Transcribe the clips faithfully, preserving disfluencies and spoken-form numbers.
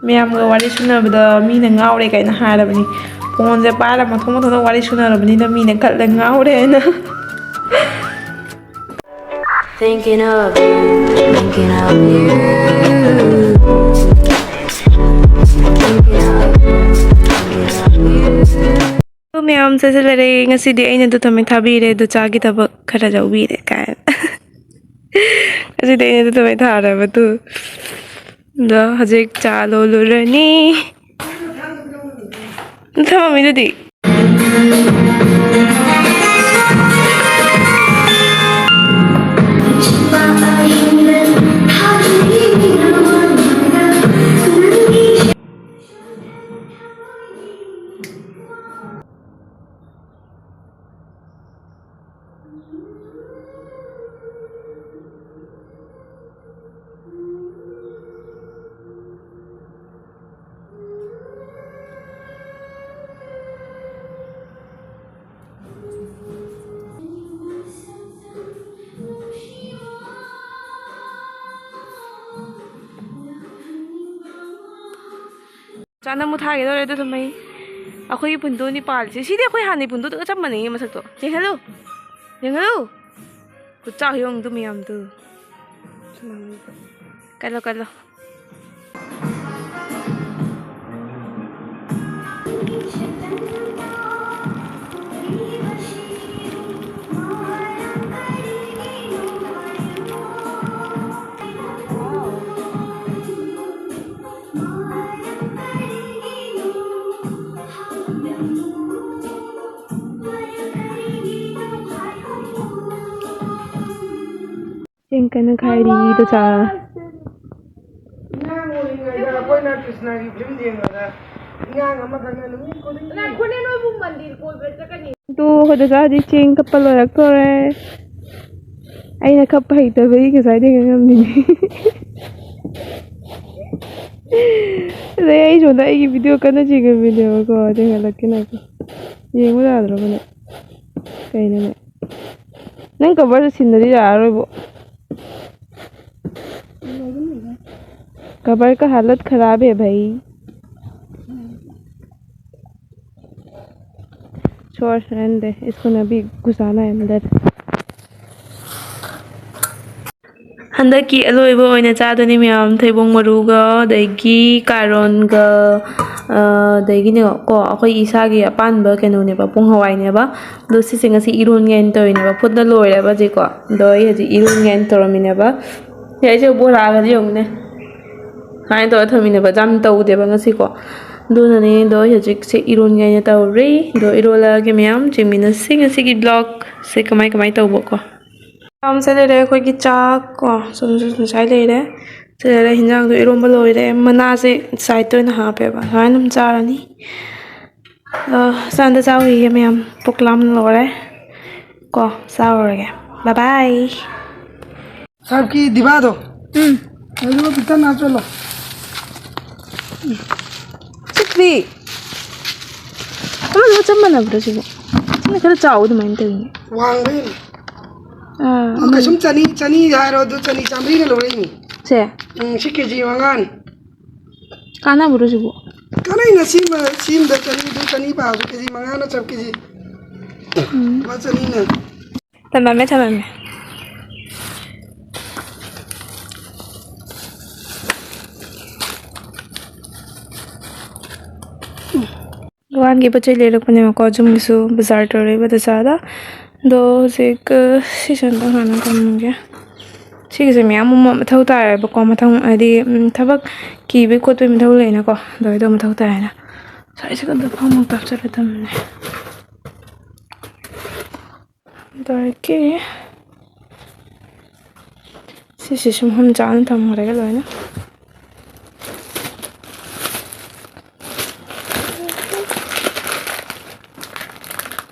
ꯃꯌꯥꯝꯒ ꯋꯥꯔꯤ ꯁꯨꯅꯕꯗ ꯃꯤꯅ ꯉꯥꯎꯔꯦ ꯀꯥꯏꯅ ꯍꯥꯏꯔꯕꯅꯤ꯫ ꯐꯣꯟꯁꯦ ꯄꯥꯏꯔ ꯃꯊꯣꯡ ꯃꯊꯣꯡꯗ ꯋꯥꯔꯤ ꯁꯨꯅꯔꯕꯅꯤꯅ ꯃꯤꯅ ꯈꯜꯂꯦ ꯉꯥꯎꯔꯦ ꯍꯥꯏꯅ꯫ Thinking of you, thinking of you. Thinking of you, thinking of you. ꯑꯗꯨ ꯃꯌꯥꯝ ꯆꯠꯁꯤꯜꯂꯔꯦ꯫ ꯉꯁꯤꯗꯤ ꯑꯩꯅ ꯑꯗꯨ ꯊꯝꯃꯩ ꯊꯥꯕꯤꯔꯦ, ꯑꯗꯨ ꯆꯥꯒꯤ ꯊꯕꯛ ꯈꯔ ꯂꯧꯕꯤꯔꯦ ꯀꯥꯏꯅ꯫ ꯉꯁꯤꯗꯤ ꯑꯩꯅ ꯑꯗꯨ ꯊꯝꯃꯩ ꯊꯥꯔꯕ ꯑꯗꯨ꯫ ꯑꯗꯣ ꯍꯧꯖꯤꯛ ꯆꯥ ꯂꯣꯜꯂꯨꯔꯅꯤ꯫ ꯑꯗꯨ ꯊꯝꯃꯝꯃꯤꯗꯨꯗꯤ꯫ ꯆꯥꯅ ꯃꯨꯠ ꯊꯥꯒꯦ ꯇꯧꯔꯦ ꯑꯗꯨ ꯊꯝꯃꯩ꯫ ꯑꯩꯈꯣꯏꯒꯤ ꯄꯨꯟꯗꯣꯟꯅꯤ ꯄꯥꯜꯂꯤꯁꯦ꯫ ꯁꯤꯗꯤ ꯑꯩꯈꯣꯏ ꯍꯥꯟꯅꯩ ꯄꯨꯟꯗꯣꯟꯗꯨꯒ ꯆꯞ ꯃꯥꯟꯅꯩꯌꯦ ꯃꯁꯛꯇꯣ꯫ ꯌꯦꯡꯍꯜꯂꯨ꯫ ꯌꯦꯡꯍꯜꯂꯨ꯫ ꯈꯨꯠꯆꯥꯎ ꯌꯦꯡꯉꯨ ꯑꯗꯨ ꯃꯌꯥꯝꯗꯨ꯫ ꯀꯜꯂꯣ, ꯀꯜꯂꯣ꯫ ꯆꯦꯡ ꯀꯟꯅ ꯈꯥꯏꯔꯤ ꯗꯣꯆꯥ꯫ ꯑꯉꯥꯡ ꯑꯣꯏꯔꯤꯉꯩꯗ ꯑꯩꯈꯣꯏꯅ ꯀ꯭ꯔꯤꯁꯅꯒꯤ ꯐꯤꯂꯝ ꯌꯦꯡꯕꯗ ꯑꯉꯥꯡ ꯑꯃꯈꯛꯅ ꯅꯨꯃꯤꯠ ꯈꯨꯗꯤꯡꯒꯤ ꯉꯥꯏꯈꯣꯅꯦ, ꯅꯣꯏꯕꯨ ꯃꯟꯗꯤꯔ ꯀꯣꯏꯕ ꯆꯠꯀꯅꯤ꯫ ꯑꯗꯨ ꯑꯩꯈꯣꯏ ꯗꯣꯆꯥ ꯍꯧꯖꯤꯛ ꯆꯦꯡ ꯀꯞꯄ ꯂꯣꯏꯔꯛꯇꯣꯔꯦ꯫ ꯑꯩꯅ ꯀꯞꯄ ꯍꯩꯇꯕꯒꯤ ꯉꯁꯥꯏꯗꯩ ꯉꯥꯡꯉꯝꯃꯤꯅꯦ꯫ ꯑꯗꯩ ꯑꯩ ꯁꯣꯝꯗ ꯑꯩꯒꯤ ꯚꯤꯗꯤꯑꯣ ꯀꯟꯅ ꯆꯤꯡꯉꯝꯃꯤꯅꯦꯕꯀꯣ, ꯆꯤꯡꯍꯜꯂꯛꯀꯦ ꯉꯥꯏꯈꯣ꯫ ꯌꯦꯡꯕ ꯌꯥꯗ꯭ꯔꯕꯅꯦ꯫ ꯀꯩꯅꯣꯅꯦ? ꯅꯪ ꯀꯣꯚꯔꯗꯣ ꯁꯤꯟꯗꯗꯤ ꯌꯥꯔꯔꯣꯏꯕꯣ꯫ कबर का हालत खराब है भाई। छोड़, रहने दे, इसको ना अभी घुसाना है अंदर। ꯍꯟꯗꯛꯀꯤ ꯑꯂꯣꯏꯕ ꯑꯣꯏꯅ ꯆꯥꯗꯣꯏꯅꯤ ꯃꯌꯥꯝ, ꯊꯩꯕꯣꯡ ꯃꯔꯨꯒ, ꯑꯗꯒꯤ ꯀꯥꯔꯣꯟꯒ, ꯑ, ꯑꯗꯒꯤꯅꯦ ꯀꯣ, ꯑꯩꯈꯣꯏ ꯏꯁꯥꯒꯤ ꯑꯄꯥꯝꯕ ꯀꯩꯅꯣꯅꯦꯕ, ꯄꯣꯡ ꯍꯋꯥꯏꯅꯦꯕ꯫ ꯑꯗꯣ ꯁꯤꯁꯦ ꯉꯁꯤ ꯏꯔꯣꯟꯒꯦꯅ ꯇꯧꯔꯤꯅꯦꯕ, ꯐꯨꯠꯅ ꯂꯣꯏꯔꯦꯕ ꯍꯧꯖꯤꯛꯀꯣ꯫ ꯑꯗꯣ ꯑꯩ ꯍꯧꯖꯤꯛ ꯏꯔꯣꯟꯒꯦꯅ ꯇꯧꯔꯝꯃꯤꯅꯦꯕ꯫ ꯁꯤ ꯑꯩꯁꯦ ꯕꯣꯔꯥꯒꯁꯦ ꯌꯦꯡꯉꯨꯅꯦ, ꯁꯨꯃꯥꯏꯅ ꯇꯧꯔ ꯊꯝꯃꯤꯅꯦꯕ, ꯌꯥꯝ ꯇꯧꯗꯦꯕ ꯉꯁꯤꯀꯣ꯫ ꯑꯗꯨꯅꯅꯦ, ꯑꯗꯣ ꯑꯩ ꯍꯧꯖꯤꯛꯁꯦ ꯏꯔꯣꯟꯒꯦꯅ ꯇꯧꯔꯤ꯫ ꯑꯗꯣ ꯏꯔꯣꯜꯂꯛꯑꯒꯦ ꯃꯌꯥꯝ, ꯌꯦꯡꯃꯤꯟꯅꯁꯤ ꯉꯁꯤꯒꯤ vlog ꯁꯦ ꯀꯃꯥꯏ ꯀꯃꯥꯏ ꯇꯧꯕꯀꯣ꯫ ꯃꯌꯥꯝꯁꯦ ꯂꯩꯔꯦ ꯑꯩꯈꯣꯏꯒꯤ ꯆꯥꯛ ꯀꯣ, ꯁꯨꯝ ꯁꯨꯝ ꯉꯁꯥꯏ ꯂꯩꯔꯦ꯫ ꯁꯤ ꯂꯩꯔꯦ, ꯍꯤꯟꯖꯥꯡꯗꯣ ꯏꯔꯣꯟꯕ ꯂꯣꯏꯔꯦ꯫ ꯃꯅꯥꯁꯦ side ꯇ ꯑꯣꯏꯅ ꯍꯥꯞꯄꯦꯕ, ꯁꯨꯃꯥꯏꯅ ꯑꯗꯨꯝ ꯆꯥꯔꯅꯤ꯫ ꯑ, ꯆꯥꯟꯗ ꯆꯥꯎꯔꯤꯌꯦ ꯃꯌꯥꯝ, ꯄꯨꯛ ꯂꯥꯝ ꯂꯣꯏꯔꯦ ꯀꯣ, ꯆꯥꯔꯨꯔꯒꯦ꯫ Bye bye꯫ ꯁꯥꯔꯀꯤ ꯗꯤꯕꯥꯗꯣ? ꯎꯝ꯫ ꯑꯗꯨꯒ ꯕꯤꯇꯟ ꯍꯥꯞꯆꯜꯂꯣ꯫ ꯁꯤꯠꯂꯤ꯫ ꯑꯃꯗꯨꯒ ꯆꯞ ꯃꯥꯟꯅꯕ꯭ꯔꯣ ꯁꯤꯕꯣ? ꯁꯤꯅ ꯈꯔ ꯆꯥꯎꯕ ꯑꯗꯨꯃꯥꯏꯅ ꯇꯧꯋꯤꯅꯦ꯫ ꯋꯥꯡꯕꯩꯅꯦ꯫ ꯑꯥ, ꯑꯗꯨ ꯑꯃ ꯀꯩꯁꯨꯝ ꯆꯅꯤ, ꯆꯅꯤ ꯍꯥꯏꯔꯣ, ꯑꯗꯨ ꯆꯅꯤ ꯆꯥꯝꯃꯔꯤꯅ ꯂꯧꯔꯛꯏꯅꯤ꯫ ꯁꯦ? ꯎꯝ, ꯁꯤ ꯀꯦ ꯖꯤ ꯃꯉꯥꯅꯤ꯫ ꯀꯥꯟꯅꯕ꯭ꯔꯣ ꯁꯤꯕꯣ? ꯀꯥꯟꯅꯩꯅ ꯁꯤꯃ, ꯁꯤꯝꯗ ꯆꯅꯤꯗꯨ, ꯆꯅꯤ ꯄꯥꯔꯁꯨ ꯀꯦ ꯖꯤ ꯃꯉꯥꯅ ꯆꯞ ꯀꯦ ꯖꯤ꯫ ꯎꯝ꯫ ꯂꯨꯄꯥ ꯆꯅꯤꯅ꯫ ꯊꯝꯃꯝꯃꯦ, ꯊꯝꯃꯝꯃꯦ꯫ ꯗꯨꯀꯥꯟꯒꯤ ꯄꯣꯠ ꯆꯩ ꯂꯩꯔꯛꯄꯅꯦꯕꯀꯣ, ꯌꯨꯝꯒꯤꯁꯨ ꯕꯖꯥꯔ ꯇꯧꯔꯛꯏꯕ ꯗꯁꯥꯗ꯫ ꯑꯗꯣ ꯍꯧꯖꯤꯛ, ꯑ, ꯁꯤꯁꯦ ꯑꯝꯇ ꯍꯥꯟꯅ ꯊꯝꯃꯒꯦ꯫ ꯁꯤꯒꯤꯁꯦ ꯃꯌꯥꯝ ꯑꯃ ꯃꯊꯧ ꯇꯥꯔꯦꯕꯀꯣ, ꯃꯊꯪ ꯍꯥꯏꯗꯤ, ꯎꯝ, ꯊꯕꯛ ꯀꯤꯕꯒꯤ ꯈꯣꯠꯄꯒꯤ ꯃꯊꯧ ꯂꯩꯅꯀꯣ, ꯑꯗꯣ ꯑꯩꯗꯣ ꯃꯊꯧ ꯇꯥꯏ ꯍꯥꯏꯅ ꯁ꯭ꯋꯥꯏꯁꯤꯒ ꯑꯝꯇ ꯐꯃꯨꯡ ꯀꯥꯞꯆꯔ ꯊꯝꯕꯅꯦ꯫ ꯑꯗꯒꯤ ꯁꯤꯁꯦ ꯁꯨꯝ ꯍꯨꯝ ꯆꯥꯅ ꯊꯝꯈ꯭ꯔꯒꯦ ꯂꯣꯏꯅ꯫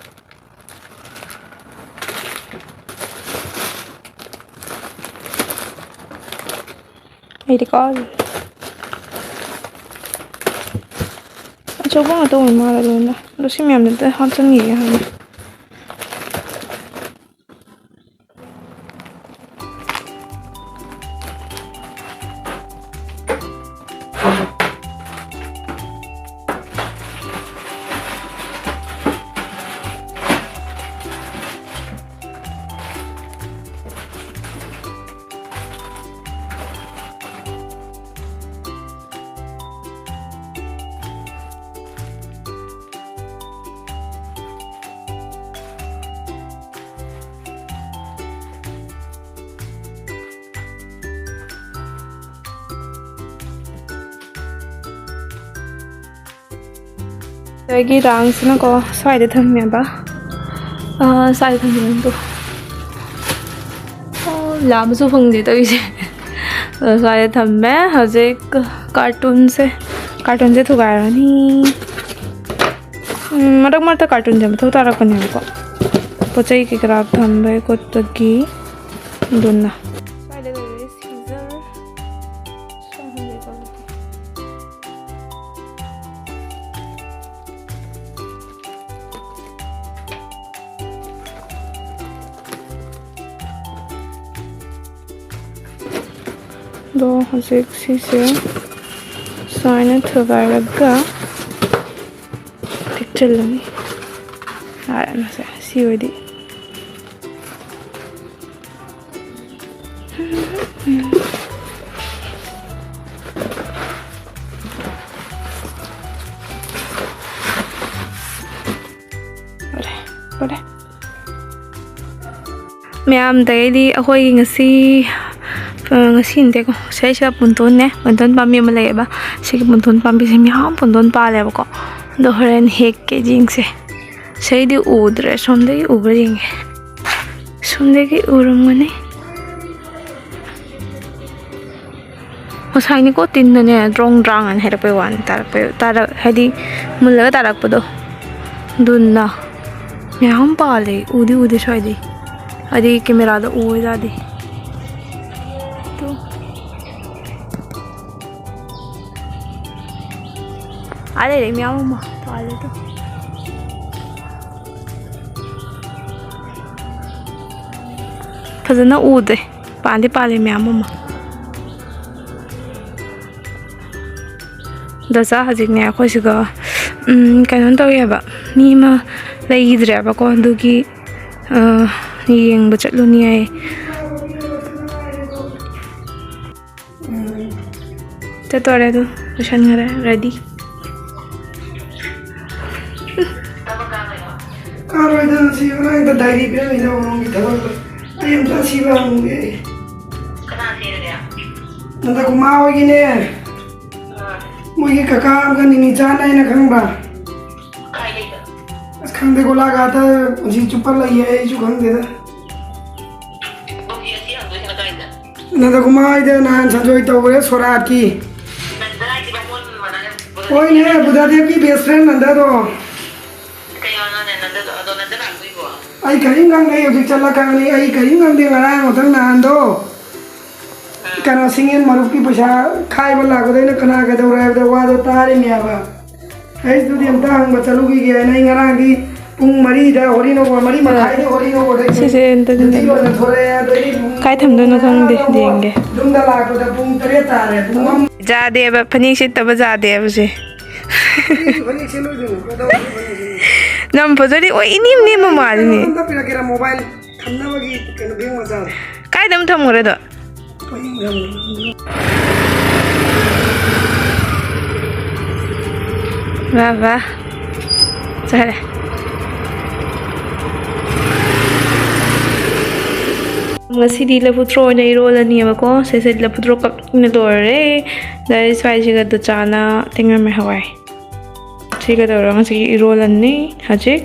ꯑꯩꯗꯤ ꯀꯥꯎꯔꯦ꯫ ꯑꯆꯧꯕ ꯉꯥꯛꯇ ꯑꯣꯏ ꯃꯥꯜꯂꯦ ꯂꯣꯏꯅ꯫ ꯑꯗꯣ ꯁꯤ ꯃꯌꯥꯝꯗꯨꯗ ꯍꯥꯞꯆꯤꯟꯈꯤꯒꯦ ꯍꯥꯟꯅ꯫ ꯑꯩꯒꯤ ꯔꯥꯡꯁꯤꯅꯀꯣ ꯁ꯭ꯋꯥꯏꯗ ꯊꯝꯃꯦꯕ꯫ ꯑꯥ, ꯁ꯭ꯋꯥꯏꯗ ꯊꯝꯃꯦ ꯑꯗꯣ꯫ ꯑꯣ, ꯂꯥꯝꯕꯁꯨ ꯐꯪꯗꯦ ꯇꯧꯔꯤꯁꯦ꯫ ꯑꯗꯣ ꯁ꯭ꯋꯥꯏꯗ ꯊꯝꯃꯦ꯫ ꯍꯧꯖꯤꯛ ꯀꯥꯔꯇꯨꯟꯁꯦ, ꯀꯥꯔꯇꯨꯟꯁꯦ ꯊꯨꯒꯥꯏꯔꯅꯤ꯫ ꯎꯝ, ꯃꯔꯛ ꯃꯔꯛꯇ ꯀꯥꯔꯇꯨꯟꯁꯦ ꯃꯊꯧ ꯇꯥꯔꯛꯄꯅꯦꯕꯀꯣ, ꯄꯣꯠ ꯆꯩ ꯀꯩꯀꯔꯥ ꯊꯝꯕꯒꯤ ꯈꯣꯠꯄꯒꯤ꯫ ꯑꯗꯨꯅ ꯁ꯭ꯋꯥꯏꯗ ꯂꯩꯔꯦ ꯁꯤꯖꯔ꯫ ꯑꯗꯣ ꯍꯧꯖꯤꯛ ꯁꯤꯁꯦ ꯁꯨꯃꯥꯏꯅ ꯊꯨꯒꯥꯏꯔꯒ ꯊꯦꯛꯆꯜꯂꯅꯤ꯫ ꯌꯥꯔꯦ, ꯃꯁꯦ ꯁꯤ ꯑꯣꯏꯗꯤ꯫ ꯂꯣꯏꯔꯦ, ꯂꯣꯏꯔꯦ꯫ ꯃꯌꯥꯝꯗꯩꯗꯤ ꯑꯩꯈꯣꯏꯒꯤ ꯉꯁꯤ, ꯑ, ꯉꯁꯤ ꯅꯠꯇꯦꯀꯣ, ꯁꯤꯗꯩꯁꯤꯗ ꯄꯨꯟꯊꯣꯟꯅꯦ, ꯄꯨꯟꯊꯣꯟ ꯄꯥꯝꯕꯤ ꯑꯃ ꯂꯩꯌꯦꯕ꯫ ꯁꯤꯒꯤ ꯄꯨꯟꯊꯣꯟ ꯄꯥꯝꯕꯤꯁꯦ ꯃꯌꯥꯝ ꯄꯨꯟꯊꯣꯟ ꯄꯥꯜꯂꯦꯕꯀꯣ꯫ ꯑꯗꯣ ꯍꯣꯔꯦꯟ ꯍꯦꯛꯀꯦ ꯌꯦꯡꯁꯦ꯫ ꯁꯤꯗꯩꯗꯤ ꯎꯗ꯭ꯔꯦ, ꯁꯣꯝꯗꯒꯤ ꯎꯕ꯭ꯔꯥ ꯌꯦꯡꯒꯦ꯫ ꯁꯣꯝꯗꯒꯤ ꯎꯔꯝꯒꯅꯤ꯫ ꯉꯁꯥꯏꯅꯤꯀꯣ ꯇꯤꯟꯗꯅꯦ ꯗ꯭ꯔꯣꯡ ꯗ꯭ꯔꯥꯡ ꯑꯅ ꯍꯥꯏꯔꯛꯄꯩ ꯋꯥꯅꯤ, ꯇꯥꯔꯛꯄꯩ, ꯇꯥꯔꯛ-, ꯍꯥꯏꯗꯤ ꯃꯨꯜꯂꯒ ꯇꯥꯔꯛꯄꯗꯣ꯫ ꯑꯗꯨꯅ ꯃꯌꯥꯝ ꯄꯥꯜꯂꯦ, ꯎꯗꯤ ꯎꯗꯦ ꯁ꯭ꯋꯥꯏꯗꯩ꯫ ꯍꯥꯏꯗꯤ ꯀꯦꯃꯦꯔꯥꯗ ꯎ ꯑꯣꯏ ꯇꯥꯔꯗꯤ꯫ ꯇꯨ꯫ ꯑꯥ ꯂꯩꯔꯦ ꯃꯌꯥꯝ ꯑꯃ ꯄꯥꯜꯂꯦ ꯇꯨ꯫ ꯐꯖꯅ ꯎꯗꯦ꯫ ꯄꯥꯟꯗꯤ ꯄꯥꯜꯂꯤ ꯃꯌꯥꯝ ꯑꯃ꯫ ꯗꯆꯥ ꯍꯧꯖꯤꯛꯅꯦ ꯑꯩꯈꯣꯏ ꯁꯤꯒ, ꯎꯝ, ꯀꯩꯅꯣ ꯇꯧꯋꯦꯕ, ꯃꯤ ꯑꯃ ꯂꯩꯈꯤꯗ꯭ꯔꯦꯕꯀꯣ, ꯑꯗꯨꯒꯤ, ꯑ, ꯌꯦꯡꯕ ꯆꯠꯂꯨꯅꯤ ꯍꯥꯏꯌꯦ꯫ ꯎꯝ꯫ ꯆꯠꯇꯣꯔꯦ ꯑꯗꯨ, ꯂꯣꯏꯁꯟꯈꯔꯦ, ready꯫ ꯀꯥꯔꯣꯏꯗ, ꯁꯤ ꯉꯔꯥꯡꯗ diary ꯄꯤꯔꯝꯃꯤꯗ ꯃꯃꯥꯡꯒꯤ ꯊꯕꯛꯇꯣ꯫ ꯑꯩ ꯑꯝꯇ ꯑꯁꯤꯕ ꯍꯪꯉꯨꯒꯦ ꯑꯩ꯫ ꯀꯅꯥ ꯁꯤꯔꯒꯦ? ꯅꯟꯗꯀꯨꯃꯥꯔ ꯍꯣꯏꯒꯤꯅꯦ꯫ ꯑꯥ꯫ ꯃꯣꯏꯒꯤ ꯀꯀꯥ ꯑꯃꯒ ꯅꯤꯅꯤꯆꯥꯟ ꯍꯥꯏꯅ ꯈꯪꯕ꯭ꯔꯥ? ꯈꯪꯗꯦ, ꯒꯣꯂꯥ ꯒꯥꯠꯇ ꯄꯨꯟꯁꯤ ꯆꯨꯞꯄ ꯂꯩꯌꯦ, ꯑꯩꯁꯨ ꯈꯪꯗꯦꯗ꯫ ꯅꯣꯏꯒꯤ ꯑꯁꯤ ꯍꯪꯗꯣꯏꯁꯤꯅ ꯀꯥꯏꯗ? ꯅꯟꯗꯀꯨꯃꯥꯔ ꯍꯣꯏꯗ ꯅꯍꯥꯟ ꯁꯟꯖꯣꯏ ꯇꯧꯈ꯭ꯔꯦ ꯁꯣꯔꯥꯠꯀꯤ꯫ ꯅꯟꯗ ꯍꯥꯏꯁꯤ ꯕꯥꯃꯣꯟ ꯃꯅꯥꯛ ꯍꯣꯏꯅꯦ, ꯕꯨꯙꯗꯦꯕꯀꯤ best friend ꯅꯟꯗꯗꯣ꯫ ꯀꯩꯅꯣꯅꯦ ꯅꯟꯗꯗꯣ? ꯑꯗꯣ ꯅꯟꯗ ꯂꯥꯛꯇꯣꯏꯕꯣ? ꯑꯩ ꯀꯔꯤꯝ ꯈꯪꯗꯦ, ꯍꯧꯖꯤꯛ ꯆꯠꯂꯀꯥꯟꯗ ꯑꯩ ꯀꯔꯤꯝ ꯈꯪꯗꯦ꯫ ꯉꯔꯥꯡ ꯃꯊꯪ ꯅꯍꯥꯟꯗꯣ ꯀꯩꯅꯣ ꯁꯤꯡꯉꯦꯟ ꯃꯔꯨꯞꯀꯤ ꯄꯩꯁꯥ ꯈꯥꯏꯕ ꯂꯥꯛꯄꯗ ꯑꯩꯅ ꯀꯅꯥ ꯀꯩꯗꯧꯔꯦ ꯍꯥꯏꯕꯗ ꯋꯥꯗꯣ ꯇꯥꯔꯤꯅꯦꯕ꯫ ꯑꯩ ꯑꯗꯨꯗꯤ ꯑꯝꯇ ꯍꯪꯕ ꯆꯠꯂꯨꯈꯤꯒꯦ ꯍꯥꯏꯅ ꯑꯩ ꯉꯔꯥꯡꯗꯤ ꯄꯨꯡ ꯃꯔꯤꯗ ꯍꯣꯔꯤꯅꯣꯒꯣ, ꯃꯔꯤ ꯃꯈꯥꯏꯗ ꯍꯣꯔꯤꯅꯣꯒꯣꯗꯒꯤ ꯁꯤꯁꯦ ꯑꯝꯇ duty ꯂꯣꯏꯅ ꯊꯣꯔꯛꯑꯦ꯫ ꯑꯗꯩ ꯄꯨꯡ ꯀꯥꯏ ꯊꯝꯗꯣꯏꯅꯣ ꯈꯪꯗꯦ, ꯌꯦꯡꯒꯦ꯫ ꯌꯨꯝꯗ ꯂꯥꯛꯄꯗ ꯄꯨꯡ ꯇꯔꯦꯠ ꯇꯥꯔꯦ꯫ ꯄꯨꯡ ꯑꯃ ꯌꯥꯗꯦꯕ, ꯐꯅꯦꯛ ꯁꯦꯠꯇꯕ ꯌꯥꯗꯦꯕꯁꯦ꯫ ꯐꯅꯦꯛ ꯁꯦꯠꯂꯣꯏꯗꯣꯏꯅꯣ? ꯀꯩꯗꯧꯕꯒꯤ ꯐꯅꯦꯛ ꯁꯦꯠꯂꯣꯏꯗꯣꯏꯅꯣ? ꯅꯝ ꯐꯖꯔꯤ ꯑꯣꯏ ꯏꯅꯤꯝ ꯅꯦꯝꯕ ꯃꯥꯜꯂꯤꯅꯦ꯫ ꯑꯝꯇ ꯄꯤꯔꯛꯀꯦꯔꯥ? Mobile ꯊꯝꯅꯕꯒꯤ ꯀꯩꯅꯣ bag ꯃꯆꯥꯗꯣ꯫ ꯀꯥꯏꯗ ꯑꯃꯨꯛ ꯊꯝꯈ꯭ꯔꯦꯗꯣ? ꯃꯌꯨꯝ ꯊꯝꯈ꯭ꯔꯦ꯫ ꯋꯥ ꯋꯥ꯫ ꯆꯠꯈ꯭ꯔꯦ꯫ ꯉꯁꯤꯗꯤ ꯂꯐꯨ ꯊ꯭ꯔꯣ ꯑꯣꯏꯅ ꯏꯔꯣꯜꯂꯅꯤꯕꯀꯣ꯫ ꯁꯤꯁꯦ ꯂꯐꯨ ꯊ꯭ꯔꯣ ꯀꯛꯅ ꯂꯣꯏꯔꯦ꯫ ꯑꯗꯩ ꯁ꯭ꯋꯥꯏꯁꯤꯒ ꯗꯨꯆꯥꯅ ꯇꯤꯡꯉꯝꯃꯦ ꯍꯋꯥꯏ꯫ ꯁꯤꯒ ꯇꯧꯔꯒ ꯉꯁꯤꯒꯤ ꯏꯔꯣꯜꯂꯅꯤ꯫ ꯍꯧꯖꯤꯛ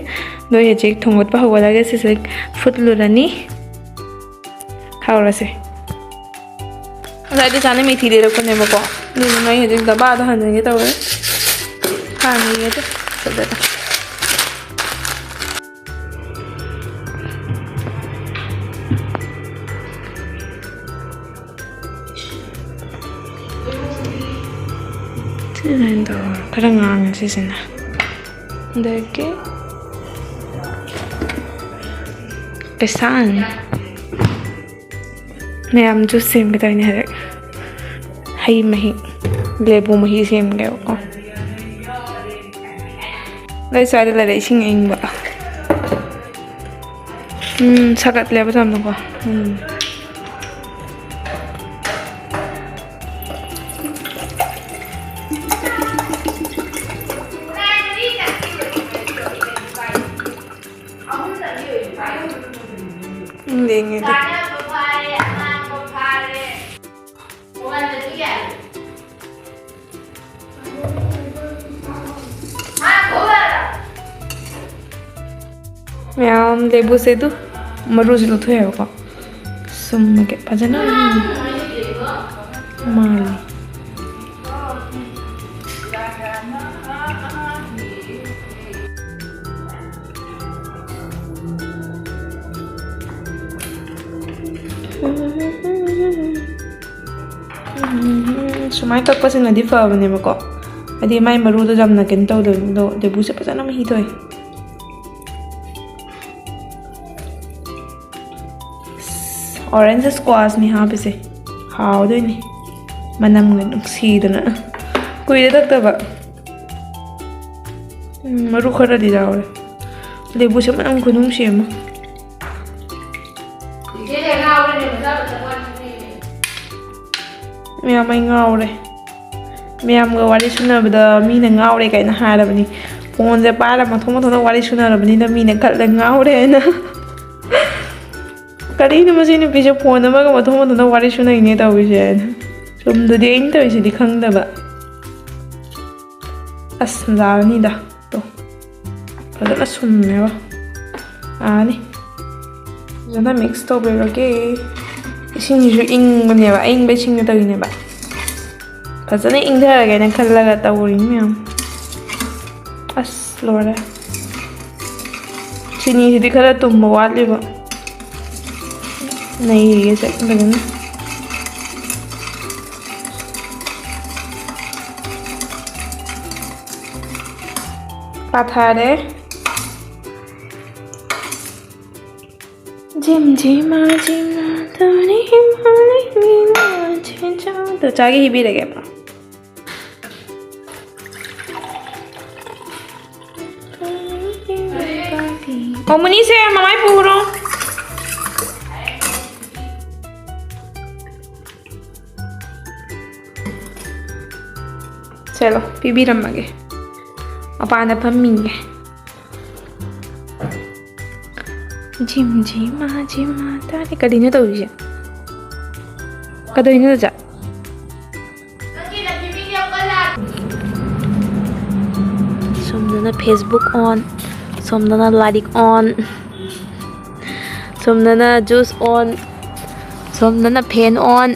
ꯅꯣꯏ ꯍꯧꯖꯤꯛ ꯊꯣꯡꯒꯠꯄ ꯍꯧꯒꯠꯂꯒ ꯁꯤꯁꯦ ꯐꯨꯠꯂꯨꯔꯅꯤ꯫ ꯍꯧꯔꯁꯦ꯫ ꯉꯁꯥꯏꯗꯤ ꯆꯥꯅ ꯃꯦꯊꯤ ꯂꯩꯔꯛꯄꯅꯦꯕꯀꯣ꯫ ꯑꯗꯨꯗꯨꯅ ꯑꯩ ꯍꯧꯖꯤꯛ ꯗꯕꯥꯗ ꯍꯥꯟꯖꯟꯒꯦ ꯇꯧꯔꯦ꯫ ꯍꯥꯟꯅ ꯌꯦꯡꯉꯦ꯫ ꯐꯖꯔꯦ꯫ ꯁꯤꯁꯨ ꯑꯩꯅ ꯇꯧꯔ ꯈꯔ ꯉꯥꯡꯉꯦ ꯁꯤꯁꯤꯅ꯫ ꯑꯗꯒꯤ ꯄꯩꯁꯥꯅꯤ꯫ ꯃꯌꯥꯝ juice ꯁꯦꯝꯒꯦ ꯇꯧꯔꯤꯅꯦ ꯍꯧꯖꯤꯛ꯫ ꯍꯩ ꯃꯍꯤ, ꯂꯦꯕꯨ ꯃꯍꯤ ꯁꯦꯝꯒꯦꯕꯀꯣ꯫ ꯅꯣꯏ ꯁ꯭ꯋꯥꯏꯗ ꯂꯩꯔꯦ ꯏꯁꯤꯡ ꯑꯏꯪꯕ꯫ ꯎꯝ, ꯁꯥꯒꯠꯂꯦꯕ ꯌꯥꯝꯅꯀꯣ꯫ ꯎꯝ꯫ ꯎꯝ, ꯌꯦꯡꯉꯦ ꯑꯗꯨ꯫ ꯂꯦꯕꯨꯁꯦ ꯑꯗꯨ ꯃꯔꯨꯁꯦ ꯂꯧꯊꯣꯛꯑꯦꯕꯀꯣ꯫ ꯁꯨꯝꯃꯒꯦ ꯐꯖꯅ꯫ ꯃꯥꯜꯂꯤ꯫ ꯎꯝ, ꯁꯨꯃꯥꯏꯅ ꯀꯛꯄꯁꯤꯅꯗꯤ ꯐꯕꯅꯦꯕꯀꯣ, ꯍꯥꯏꯗꯤ ꯃꯥꯏ ꯃꯔꯨꯗꯣ ꯌꯥꯝꯅ ꯀꯩꯅꯣ ꯇꯧꯗꯕꯅꯤ꯫ ꯑꯗꯣ ꯂꯦꯕꯨꯁꯦ ꯐꯖꯅ ꯃꯍꯤ ꯊꯣꯛꯑꯦ꯫ ꯑꯣꯔꯦꯟꯖ ꯁ꯭ꯀ꯭ꯋꯥꯁꯅꯤ ꯍꯥꯞꯄꯤꯁꯦ꯫ ꯍꯥꯎꯗꯣꯏꯅꯤ꯫ ꯃꯅꯝꯒ ꯅꯨꯡꯁꯤꯗꯅ꯫ ꯀꯨꯏꯔꯦ ꯊꯛꯇꯕ꯫ ꯎꯝ, ꯃꯔꯨ ꯈꯔꯗꯤ ꯌꯥꯎꯔꯦ꯫ ꯂꯦꯕꯨꯁꯦ ꯃꯅꯝ ꯈꯨꯅꯨꯡꯁꯤ ꯑꯃ꯫ ꯃꯌꯥꯝ ꯑꯩ ꯉꯥꯎꯔꯦ꯫ ꯃꯌꯥꯝꯒ ꯋꯥꯔꯤ ꯁꯨꯅꯕꯗ ꯃꯤꯅ ꯉꯥꯎꯔꯦ ꯀꯥꯏꯅ ꯍꯥꯏꯔꯕꯅꯤ꯫ ꯐꯣꯟꯁꯦ ꯄꯥꯏꯔ ꯃꯊꯣꯡ ꯃꯊꯣꯡꯗ ꯋꯥꯔꯤ ꯁꯨꯅꯔꯕꯅꯤꯅ ꯃꯤꯅ ꯈꯜꯂꯦ ꯉꯥꯎꯔꯦ ꯍꯥꯏꯅ꯫ ꯀꯔꯤꯅꯣ ꯃꯁꯤ ꯅꯨꯄꯤꯁꯦ ꯐꯣꯟ ꯑꯃꯒ ꯃꯊꯣꯡ ꯃꯊꯣꯡꯗ ꯋꯥꯔꯤ ꯁꯨꯅꯩꯅꯦ ꯇꯧꯔꯤꯁꯦ ꯍꯥꯏꯅ꯫ ꯆꯨꯝꯗꯗꯤ ꯑꯩꯅ ꯇꯧꯔꯤꯁꯤꯗꯤ ꯈꯪꯗꯕ꯫ ꯑꯁ, ꯌꯥꯔꯅꯤꯗ꯫ ꯇꯣ꯫ ꯐꯖꯅ ꯁꯨꯝꯃꯦꯕ꯫ ꯌꯥꯔꯅꯤ꯫ ꯐꯖꯅ ꯃꯤꯛꯁ ꯇꯧꯕꯤꯔꯒꯦ꯫ ꯏꯁꯤꯡꯁꯤꯁꯨ ꯏꯪꯕꯅꯦꯕ, ꯑꯏꯪꯕ ꯏꯁꯤꯡꯅ ꯇꯧꯔꯤꯅꯦꯕ꯫ ꯐꯖꯅ ꯏꯪꯊꯔꯒꯦꯅ ꯈꯜꯂꯒ ꯇꯧꯔꯤꯅꯤ ꯃꯌꯥꯝ꯫ ꯑꯁ, ꯂꯣꯏꯔꯦ꯫ ꯆꯤꯅꯤꯁꯤꯗꯤ ꯈꯔ ꯇꯨꯝꯕ ꯋꯥꯠꯂꯤꯕ꯫ ꯅꯩꯔꯤꯒꯦꯁꯦ ꯐꯖꯅ꯫ ꯄꯥꯊꯔꯦ꯫ ꯖꯤꯝ ꯖꯤꯃꯥ ꯖꯤꯃꯥ ꯇꯧꯔꯤ ꯃꯥꯂꯦ ꯃꯤ ꯃꯥ ꯆꯦ ꯆꯥ꯫ ꯇꯣ, ꯆꯥꯒꯦ ꯍꯤꯕꯤꯔꯒꯦ꯫ ꯑꯣ, ꯃꯨꯅꯤꯁꯦ, ꯃꯃꯥꯏ ꯄꯨꯔꯣ꯫ ꯆꯠꯂꯣ, ꯄꯤꯕꯤꯔꯝꯃꯒꯦ꯫ ꯃꯄꯥꯟꯗ ꯐꯝꯃꯤꯒꯦ꯫ ꯖꯤꯝ ꯖꯤꯃꯥ ꯖꯤꯃꯥ ꯇꯥꯔꯦ꯫ ꯀꯔꯤꯅꯣ ꯇꯧꯔꯤꯁꯦ? ꯀꯗꯧꯔꯤꯅꯣ ꯆꯥ? ꯁꯣꯝꯗꯅ Facebook on, ꯁꯣꯝꯗꯅ ꯂꯥꯏꯔꯤꯛ on꯫ ꯁꯣꯝꯗꯅ juice on, ꯁꯣꯝꯗꯅ fan on꯫